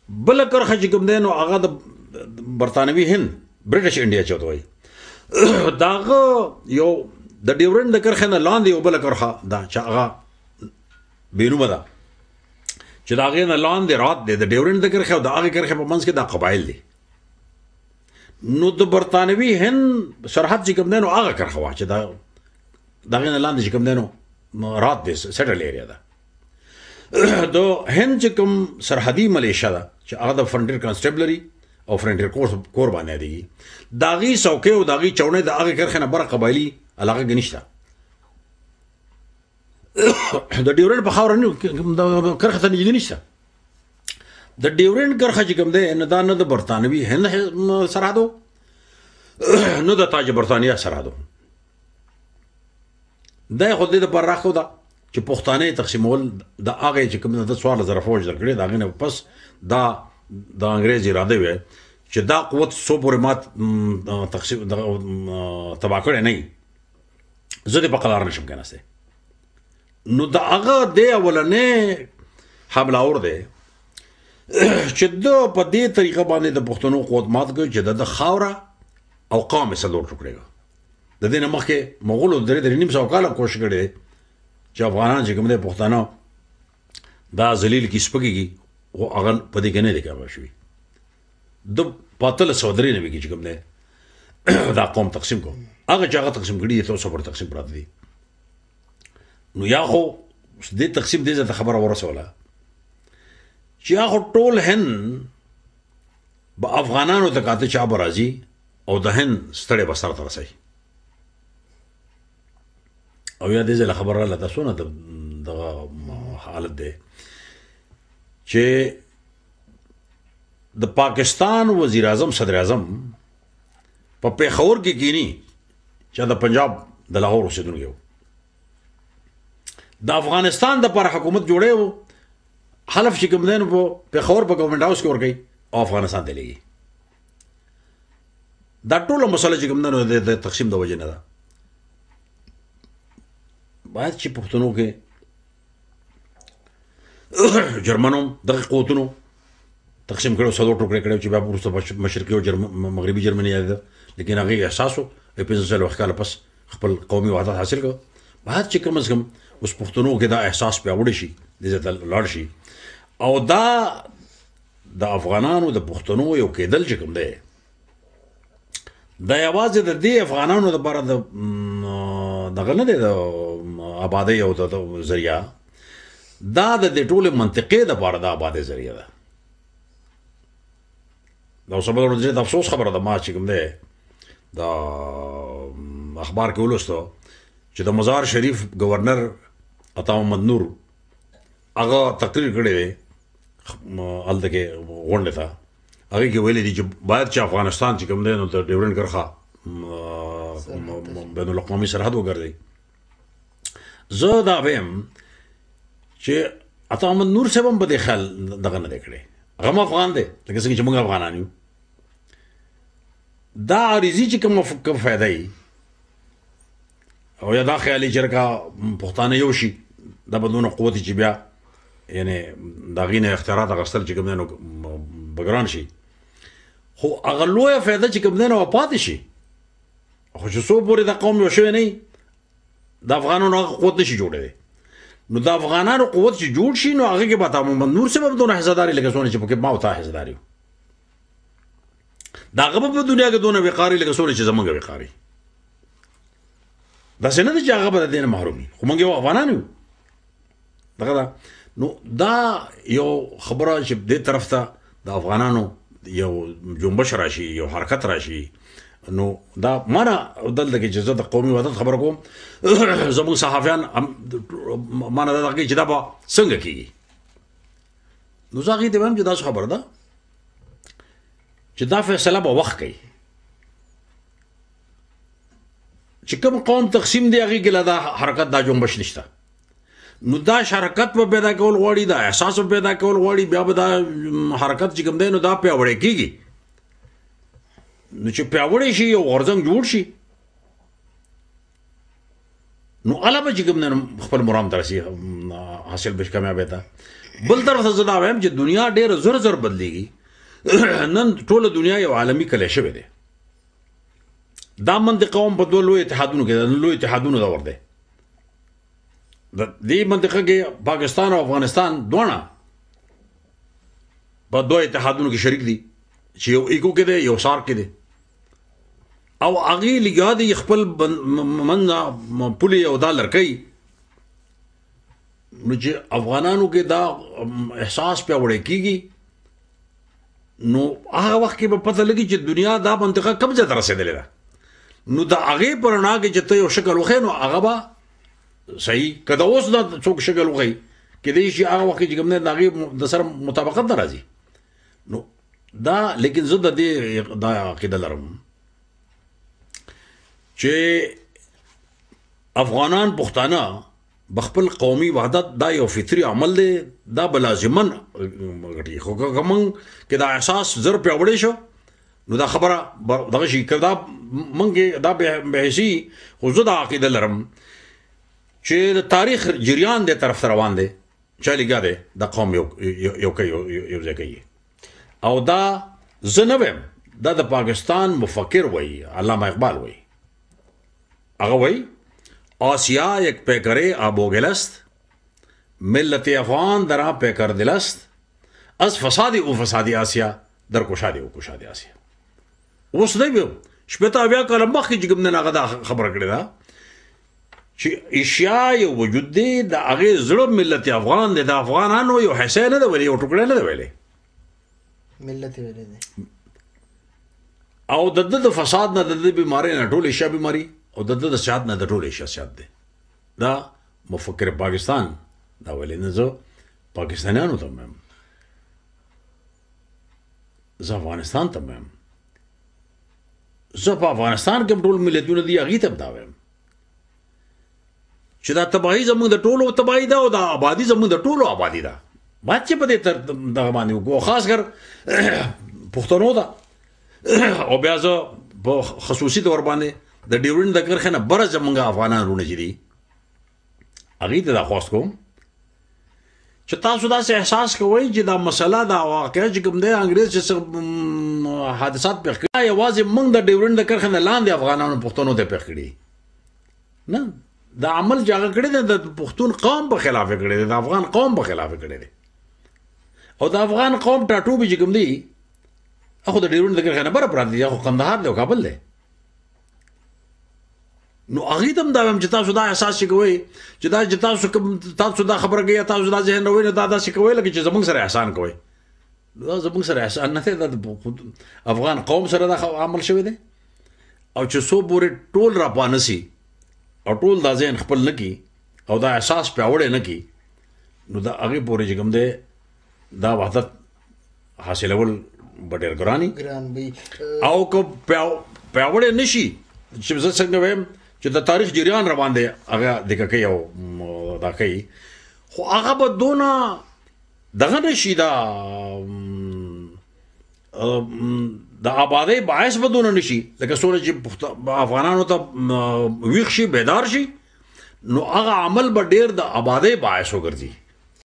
بله کرښه چې کوم دی نو هغه د برطانوي هند، برټش انډیا چې ورته وایي، د هغه یو د ډیورنډ د کرښې نه لاندې یو بله کرښه ده چې هغه بې نومه ده، چې د هغې نه لاندې رات دی، د ډیورنډ د کرښې او د هغې کرښې په منځ کې دا قبایل دي. نو د برطانوي هند سرحد چې کوم دی نو هغه کرښه وه چې د هغې نه لاندې چې کوم دی نو رات دی، سیټل ایریا ده. د هند چې کوم سرحدي ملیشه ده چې هغه د فرنټیر کانسټیبلري او فرنټیر کور باندې یادېږي، د هغې څوکۍ او د هغې چوڼۍ د هغې کرښې نه بره قبایلي علاقه کې نشته. د ډیورنډ په خاوره نه کرښه ته نږدې نشته. د ډیورنډ کرښه چې کوم دی نه دا نه د برطانوي هند سرحد و، نه د تاج برطانیا سرحد و. دا یې خو دې دپاره راښوده چې پښتانه یې تقسیمول، د هغې چې کوم د 14,000 فوج درکړی، د هغې نه پس دا د انګرېز اراده وه چې دا قوت څو پورې مات تقسیم تباه کړی نه وي، زه دې په قدار نه شم کېناستی. نو د هغه دی اولنی حمله اور دی چې ده په دې طریقه باندې د پښتنو قوت مات کړ چې د ده خاوره او قوم یې څلور ټوکړې کړ. د دې نه مخکې مغولو 3.5 کاله کوشش کړی دی چې افغانان چې کوم دی پښتانه دا ذلیل کی سپکې کړي، خو هغه په دې کې نه دی کامیاب شوي. د په 1893 کې چې کوم دی دا قوم تقسیم کړو، هغه چې هغه تقسیم کړي دي تر اوسه پورې تقسیم پراته دي. نو یا خو دې تقسیم دې ځای ته خبره ورسوله چې یا خو ټول هند به افغانانو ته کاته چې به راځي او د هند ستړی به سر ته رسوي، او یا دې ځای له خبره راغله تاسو نه دغه حالت دی چې د پاکستان وزیر اعظم صدر اعظم په پېښور کې کینی چې د پنجاب د لاهور اوسېدونکی و، د افغانستان د پر حکومت جوړی و، حلف چې کوم دی نو په پېښور په ګورنمنټ هاوس کې ورکوي او افغانستان ته لېږي. دا ټوله مسله چې کوم دی نو د تقسیم د وجې نه ده. باید چې پښتنو کې جرمنو دغه قوتونو تقسیم کړو، څلور ټوکرې کړو چې بیا وروسته مشرقي او مغربي جرمني یادېده، لیکن هغې احساس و 45 کاله پس خپل قومي وحدت حاصل کړ. باید چې کم از کم اوس پښتنو کې دا احساس پیاوړی شي، دې ځای ته لاړ شي، او دا د افغانانو د پښتنو یو کېدل چې کوم دی دا یوازې د دې افغانانو دپاره د دغه نه دی د آبادۍ او د ذریعه، دا د دې ټولې منطقې دپاره د آبادۍ ذریعه ده. دا اوس به د افسوس خبره ده، ما چې کوم دی د اخبار کې ولوستو چې د مزار شریف گورنر عطا محمد نور هغه تقریر کړی دی هلته کې غونډې ته، هغې کې ویلي دي چې باید چې افغانستان چې کوم دی نو د ډیورنډ کرښه بین الاقوامي سرحد وګرځي. زه دا وایم چې عطا محمد نور صاحب هم په دې خیال دغه نه دی کړی، هغه هم افغان دی لکه څنګه چې موږ افغانان یو. دا عارضي چې کوم فایده وي او یا دا خیال چې لکه پښتانه یو شي دا به دونه قوت چې بیا یعنې د هغې نه اختیارات اخیستل چې کوم دی نو به ګران شي، خو هغه لویه فایده چې کوم دی نو پاتې شي. خو چې څو پورې دا قوم یو شوی نه د افغانانو هغه قوت نشي جوړېدی. نو د افغانانو قوت چې جوړ شي نو هغه کې به عطا محمد نور صاحب هم دونه حصه داري لکه څونه چې پکې ما او تا حصه دار یو، د هغه به په دنیا کې دونه وقار وي لکه څونه چې زمونږ وقار وي. داسې نه ده چې هغه به د دې نه محروم وي، خو موږ یو افغانان یو. دغه ده. نو دا یو خبره چې دې طرف ته د افغانانو یو جنبش راشي، یو حرکت راشي، نو دا مانه دلته کې چې زه د قومي وحدت خبره کوم زموږ صحافیان مانه دا کوي چې دا به څنګه کېږي. نو زه هغې ته وایم چې داسې خبره ده چې دا فیصله به وخت کوي، چې کوم قوم تقسیم دی هغې کې لا دا حرکت دا جنبش نشته. نو دا حرکت به پیدا کول غواړي، دا احساس به پیدا کول غواړي، بیا به دا حرکت چې کوم دی نو دا پیاوړی کېږي. نو چې پیاوړی شي یو غورځنګ جوړ شي نو هله به چې کوم دی نو خپل مرام ته رسي، حاصل به شي کامیابۍ ته. بل طرف ته زه دا وایم چې دنیا ډېره زر زر بدلیږي. نن ټوله دنیا یو عالمي کلی شوی دی. دا منطقه هم په دوه لوی اتحادونو کې ده، لوی اتحادونو دور دی. د دې منطقه کې پاکستان او افغانستان دواړه په دوه اتحادونو کې شریک دي، چې یو ایکو کې دی، یو سار کې دی. او هغې لګیا دی خپل منځ پولې او دا لرکوي. نو چې افغانانو کې دا احساس پیاوړی کېږي، نو هغه وخت کې به پته لګي چې دنیا دا منطقه کوم ځای ته رسېدلې ده. نو د هغې په رڼا کې چې ته یو شکل وښیې، نو هغه به صحیح. که د اوس دا څوک شکل وښیي، کېدای شي هغه وخت کې چې کوم دی د هغې د سره مطابقت نه راځي. نو دا لیکن زه د دې دا عقیده لرم چې افغانان پښتانه بخپل قومي وحدت دا یو فطري عمل دی، دا به لازماً غټي. خو که موږ کې دا احساس زر پیاوړی شو، نو دا خبره دغه شي. که دا موږ کې دا بحثي، خو زه دا عقیده لرم چې د تاریخ جریان دی طرف ته روان دی، چا لګیا دی دا قوم یو یو کوي، یو ځای کوي. او دا زه نه وایم، دا د پاکستان مفکر وایي، علامه اقبال وایي. هغه وایي آسیا یک پیکرے آب و گلست، ملت افغان درا پیکر دلست، از فساد او فساد آسیا در کشاد او کشاد آسیا. اوس نه ویم شپېته اویا کاله مخکې چې کوم دی هغه دا خبره کړې ده چې ایشیا یو وجود دی، د هغې زړه ملت افغان دی، د افغانانو یو حصه نه ده ویلې، یو ټوکړی نه ده ویلې، ملت یې ویلی دی. او د ده د فساد نه، د ده بیمارۍ نه ټول ایشیا بیماري، او د ده د صحت نه د ټول ایشیا صحت دی. دا مفکر پاکستان دا ویلې. نه زه پاکستانیانو ته وایم، زه افغانستان ته وایم، زه په افغانستان کې هم ټول ملتونه دي هغې ته هم دا وایم چې دا تباهي زموږ د ټولو تباهي ده، او دا آبادي زموږ د ټولو آبادي ده. باید چې په دې تر دغه باندې وکړو، خاص کر پښتنو ده. او بیا زه په خصوصي طور باندې د ډیورنډ د کرښې نه بره زموږ افغانان وروڼه چې دي هغې ته دا خواست کوم چې تاسو داسې احساس کوئ چې دا مسله، دا واقعه چې کوم دی، انګرېز چې څه حادثات پېښ کړي، یوازې موږ د ډیورنډ د کرښې نه لاندې افغانانو پښتنو ته پېښ کړي نه. دا عمل چې هغه کړی دی د پښتون قوم په خلاف یې کړی دی، د افغان قوم په خلاف یې کړی دی. او د افغان قوم ټاټوبي چې کوم دی هغه د ډیورنډ د کرښې نه بره پراته دي، هغه کندهار دی او کابل دی. نو هغې ته هم دا وایم چې تاسو دا احساس چې کوئ چې دا چې تاسو کوم تاسو دا خبره کوئ یا تاسو دا ذهن راوړئ، نو دا داسې کوئ لکه چې زموږ سره احسان کوئ. دا زموږ سره احسان نه دی، دا د افغان قوم سره دا عمل شوی دی. او چې څو پورې ټول راپانه سي او ټول دا ذهن خپل نه کړي او دا احساس پیاوړی نه کړي، نو دا هغې پورې چې کوم دی دا وحدت حاصلول به ډېر ګران وي. ګران وي. او که پیاوړی نه شي، چې زه څنګه وایم چې د تاریخ جریان روان دی، هغه دغه کوي او دا کوي، خو هغه به دونه دغه نه شي، دا د آبادۍ باعث به دونه نه شي لکه څومره چې افغانانو ته ویښ شي، بیدار شي، نو هغه عمل به ډېر د آبادۍ باعث وګرځي.